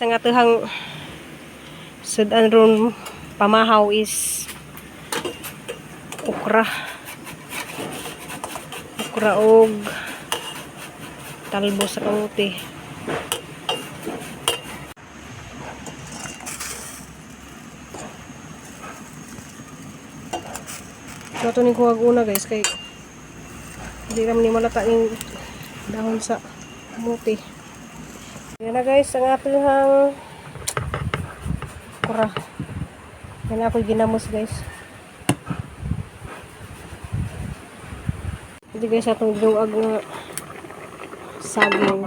Sa nga tuhang sudan ron pamahaw is okra. Okra og talbo sa kamote. So ato ning kuhag una, guys, kay hindi naman ni malata ning dahon sa kamote. Yan na, guys, ang atuhang okra. Yan ako ginamos, guys. Ito, guys, atong gidungag nga saging.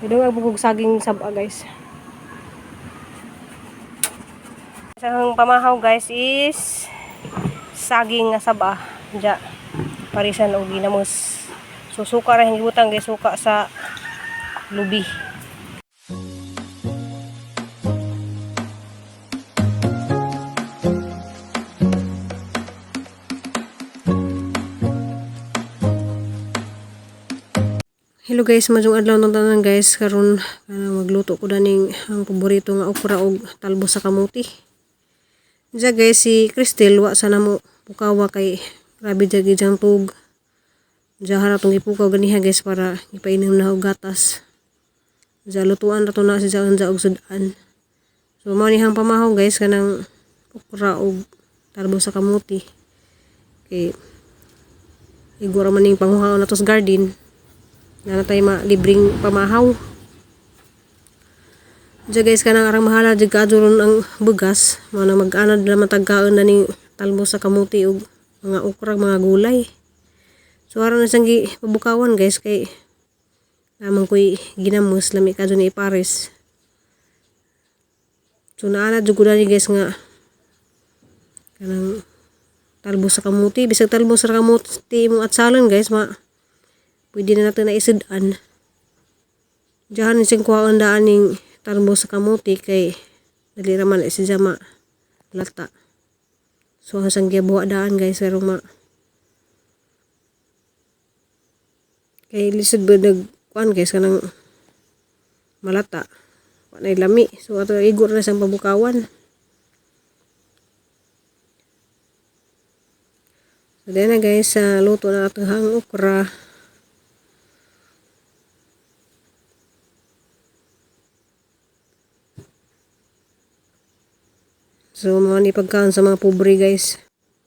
Gidungag bugog saging saba, guys. Sa pamahaw, guys, is saging nga saba. Diya parisan og ginamos. So suka ra gibutang, guys, suka sa lubi. Hello guys, maayong adlaw ng tanan, guys. Karon kanang magluto ko daning ang paborito nga okra og talbo sa kamuti. Diya, guys, si Cristel wa sana mo pukawa kay grabe jud iyang tug. Diya ra tong gipukaw ganiha, guys, para ipainom na og gatas. Diya lutuan ra to na si Jaon og sudan. So mao ni hang pamahaw, guys, kanang okra og talbo sa kamuti. Kay igo ra man ning panguhaon nato sa garden. Na natay ma libreng pamahaw. Diya, guys, kanang arang mahala jud kaadto ron ang bugas, mao na mag-anad naman tagkaon na ning talbo sa kamuti og mga okra, mga gulay. So aron na siyang gi pabukawan, guys, kay lamang ko'y ginamos, lami kadto ni ipares. So naanad jud ko dani, guys, nga kanang talbo sa kamuti, bisag talbo sa kamuti imong atsalon, guys, ma pwede na natin na isud-an. Diyan siyang kuhaon daan ning talbo sa kamuti kay dali ra man siya ma lata. So ang siyang gibuha daan, guys, pero ma kay lisod ba nag kuan, guys, kanang malata. Wa nay lami. So ato igo ra siyang pabukawan. So then na, guys, sa luto na ato hang okra. So mga ni pagkaon sa mga pobre, guys.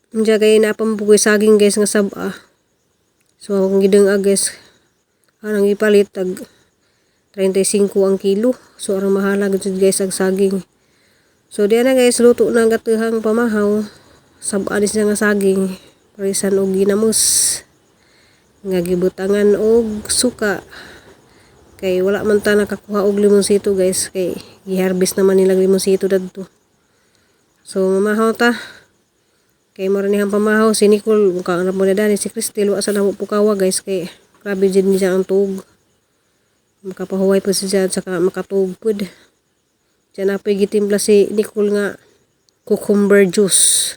Diya kay napampukoy saging, guys, nga saba. So akong gidungag, guys. Anang ipalit tag 35 ang kilo. So arang mahala gud, guys, ang saging. So diyan na, guys, luto na ang gatuhang pamahaw. Saba ni siya nga saging. Parisan og ginamos. Nga gibutangan og suka. Kay wala man ta nakakuha og limonsito, guys, kay giharvest naman nila limonsito dadto. So mamahaw ta. Kay mao ni ang pamahaw. Si Nicole mukha na mo na dani, si Cristel wa sa namo pukawa, guys, kay grabe jud niya ang tuog. Makapahuway po siya at saka makatuog pud. Diyan na gitimpla si Nicole nga cucumber juice.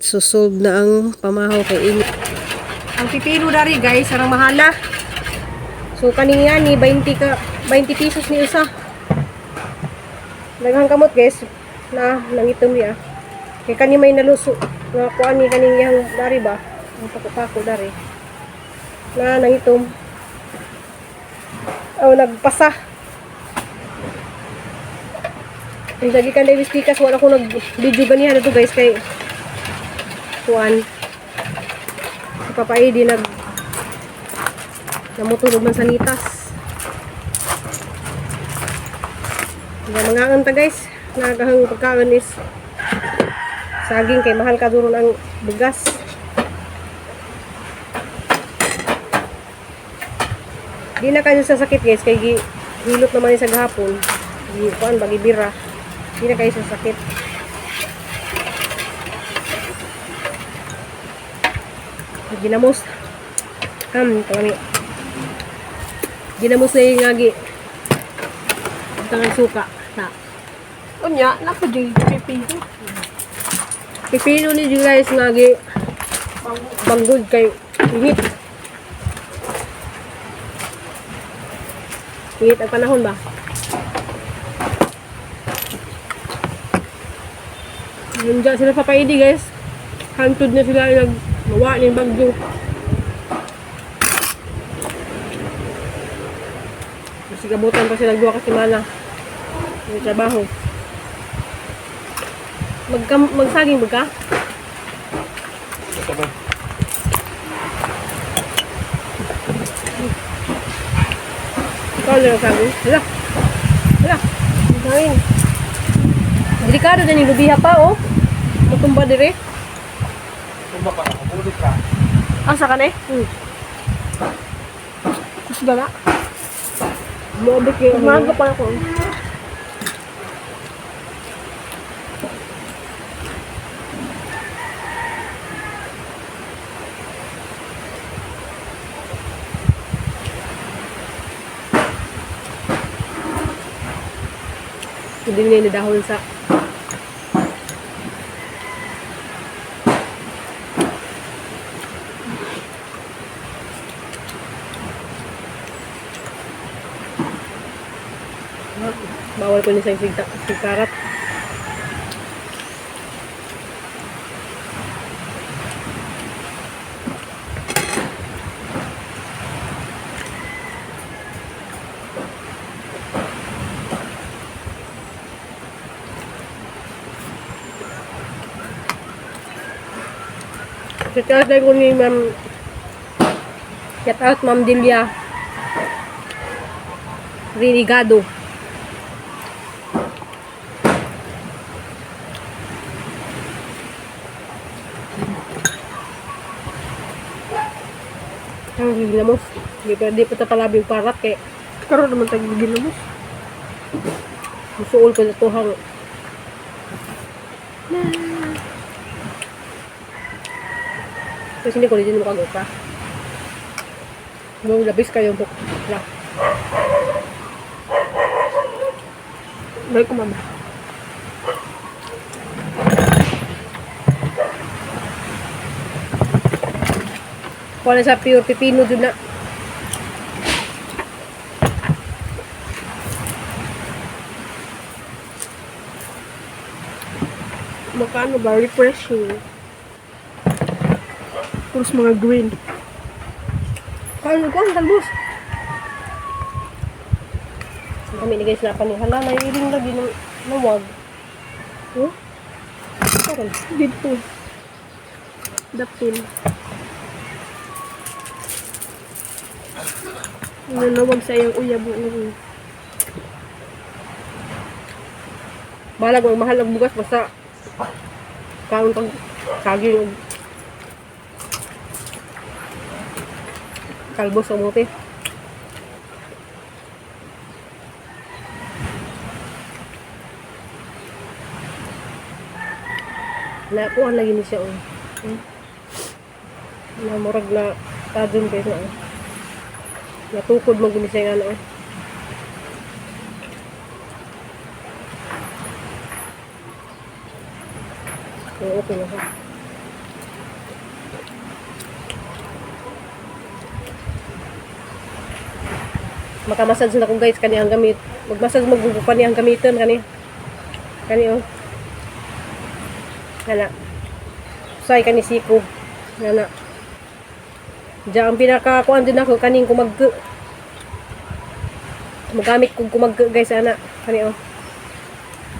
So solve na ang pamahaw kay init. Ang pipino dari, guys, arang mahala. So kaning yan ni 20 ka 20 pesos ni usa. Daghang kamot, guys, na nangitom niya. Kay kani may naluso nga kuan ni kaning yang dari ba? Ang pako-pako dari. Na nangitom. Oh, nagpasa. Ang lagi ka na pikas, wala ko nag video ganihan na to, guys, kay kuan. Si Papa Edi nag namutulog man sa nitas. Nga mga ta, guys, nagahang pagkaon is saging kay mahal ka duron ang bugas. Di na kayo sa sakit, guys, kay gi hilot naman sa gahapon. Gi kuan bagi bira. Di na kayo sa sakit. Ginamos. Kalami. Ginamos na yung nga gi. Tangan suka. Ta. Unya, nako jud pipino. Pipino ni guys nga gi banggod kay init. Init ang panahon ba? Nandiyan sila sa paidi, guys. Hantod na sila nagmawa ng bagyo. Masigabutan pa sila duha ka semana. May trabaho. Magsaging ba ka? Ito ba? Ikaw lang saging. Hala. Hala. Ang. Delikado din yung lubiha pa, oh. Matumba dire. Tumba ka na, bulit ka. Asa ka na eh? Kusga na. Moabot kayo. Umaga pa ako. Hindi niya inidahon sa. Bawal ko niya sa sigkarat. Shout out ko ni Ma'am. Shout out Ma'am Delia Renegado. Ang ginamos. Di pa di pa ta palabi yung parat kay Karoon naman tayo ginamos. musuol ko na tuhang. Kasi hindi ko rin mo kag-okra. Nung labis kayo buk. La. Balik ko mama. Kuha na sa pure pipino dun na. Makano ba? Refreshing. Puros mga green. Kaano ko ang talbos. Kami ni guys na panihala na iring lagi ng nawag. Oh? Karon. Dito. Dapil. Nanawag sa iyang uyab ng Balag ang mahal ang bugas basta kaon pag saging og kalbos o mote. Nakuha lagi ni siya oh. Na murag na tadon kayo na oh. Natukod mo gini siya nga na oh. Oo, okay na siya. Makamasage na ko guys, kani ang gamit. Magmassage magbubo pa niya ang gamiton kani. Kani oh. Kana. Usay kani siko. Kana. Diyan ang pinaka kuan din ako kaning kumag Magamit kog kumag guys ana kani oh.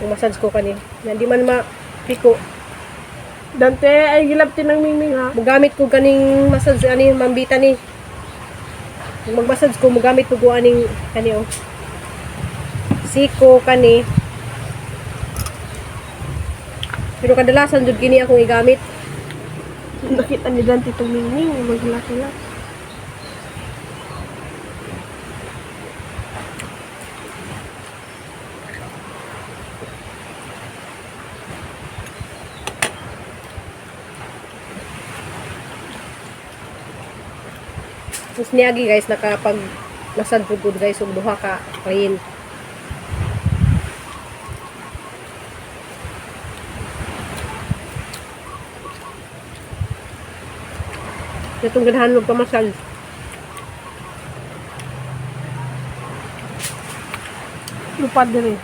Ang massage ko kani. Na di man ma piko. Dante, ay gilabti ng mingming ha. Mugamit ko kaning massage ani mambita ni. Kung mag-massage ko mugamit ko ko aning kani oh. Siko kani. Pero kadalasan jud kini akong igamit. Nakita ni Dante itong mingming, maghilak-hilak. Tapos niagi guys nakapag massage pud ko guys og duha ka klient. Itong ganahan magpamassage. Lupad dire.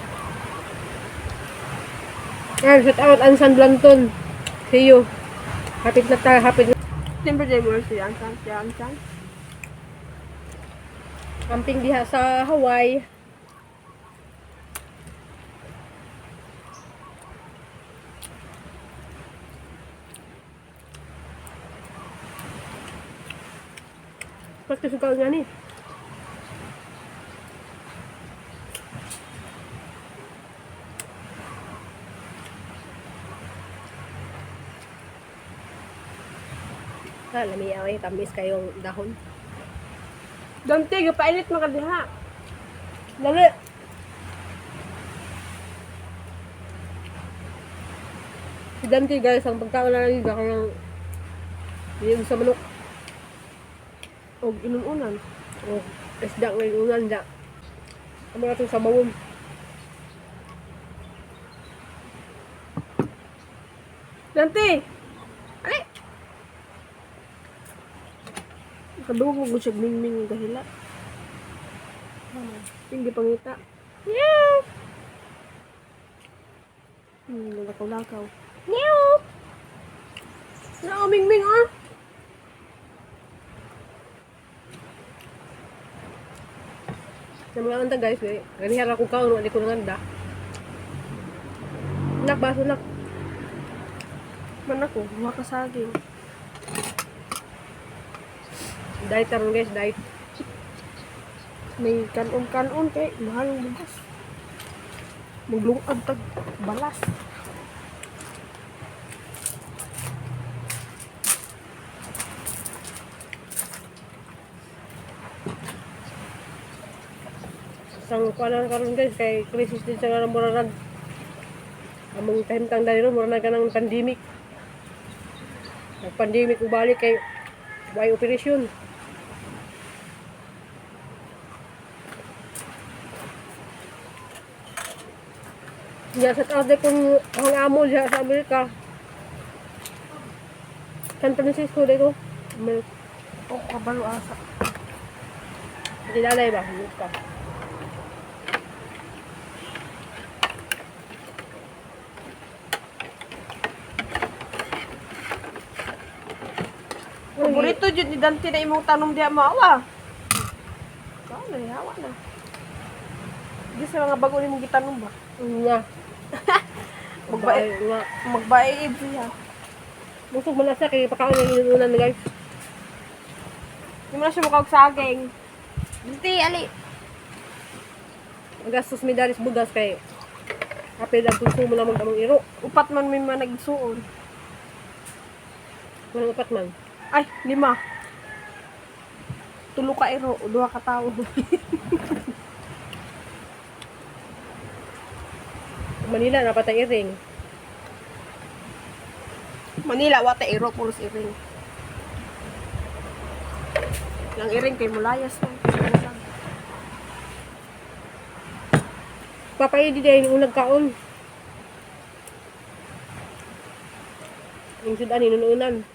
Ayan, shout out Ansan Blanton. See you. Hapit na tayo, hapit na. Siyempre dyan mo si Ansan, si Ansan. Camping diha sa Hawaii. Pati suka nga ni. Ah, lami ay tamis kayong dahon. Dante, gapainit mo ka diha. Lami. Si Dante guys, ang pagkaon na lang dito ng yung sa manok. Og inununan. O isda ngayon unan da. Amo na itong sabawon. Dante! Ali! Nakadugo ko siya mingming ang gahila. Hindi pangita. Meow! Nalakaw-lakaw. Meow! Nao, mingming ah! Sa mga anda guys, eh, ganihan ako kaon, wala ko nanganda. Nak, baso nak. Man ako, huwa ka saging. Diet karon guys, diet. May kanon-kanon kay mahal ang bugas. Maglungag tag balas. Sang kuan karon guys, kay crisis din sa nga murarag. Among kahimtang dali ron, mura na ka ng pandemic. Nag-pandemic ubalik kay way operation. Diya sa taas de kung ang amo diya sa Amerika. San Francisco dito. Amerika. O, kabalo asa. Kilalay ba? Amerika. Paborito jud ni Dante na imong tanom diha maawa. Ikaw na, hawa na. Di sa mga bago nimong gitanom ba? Nga. Magbae, Nga. magbae siya. Busog man na siya kay pakaon yung inunan na guys. Di mo na siya mukhang saging. Dante, ali. Ang gastos mi daris bugas kay apil ang konsumo na mag among iro. Upat man may mga nagsuon. Walang upat man. Ay, lima. Tulo ka iro, duha ka tawo. Manila napatay iring. Manila, wata iro, puros iring. Yang iring kay mulayas na. Papaidi dahil unag kaon. Yung sudan inununan.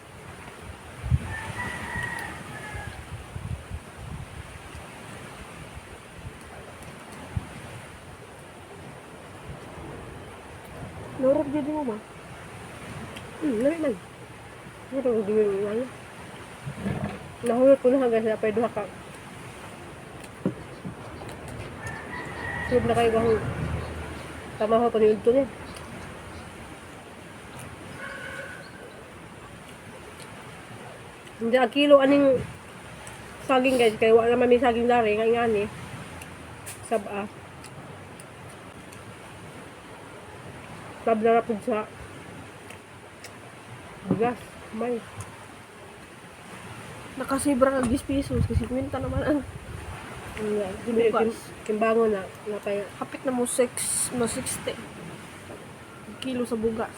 Nurog jud mo ba? Lami man. Ano pa gawin mo ano? Nahulot ko na hanggang sa pwede duha ka. Sulod na kayo bahong tamaho pa ni Udto niya. Hindi ang kilo aning saging guys kay wala naman may saging dari nga ngani. Saba. Tabla ra pud sa bugas. May Nakasibra kag 10 pesos kasi 50 naman ang Bukas. Bugas. Kimbangon na napay hapit na mo 6 mo 60 kilo sa bugas.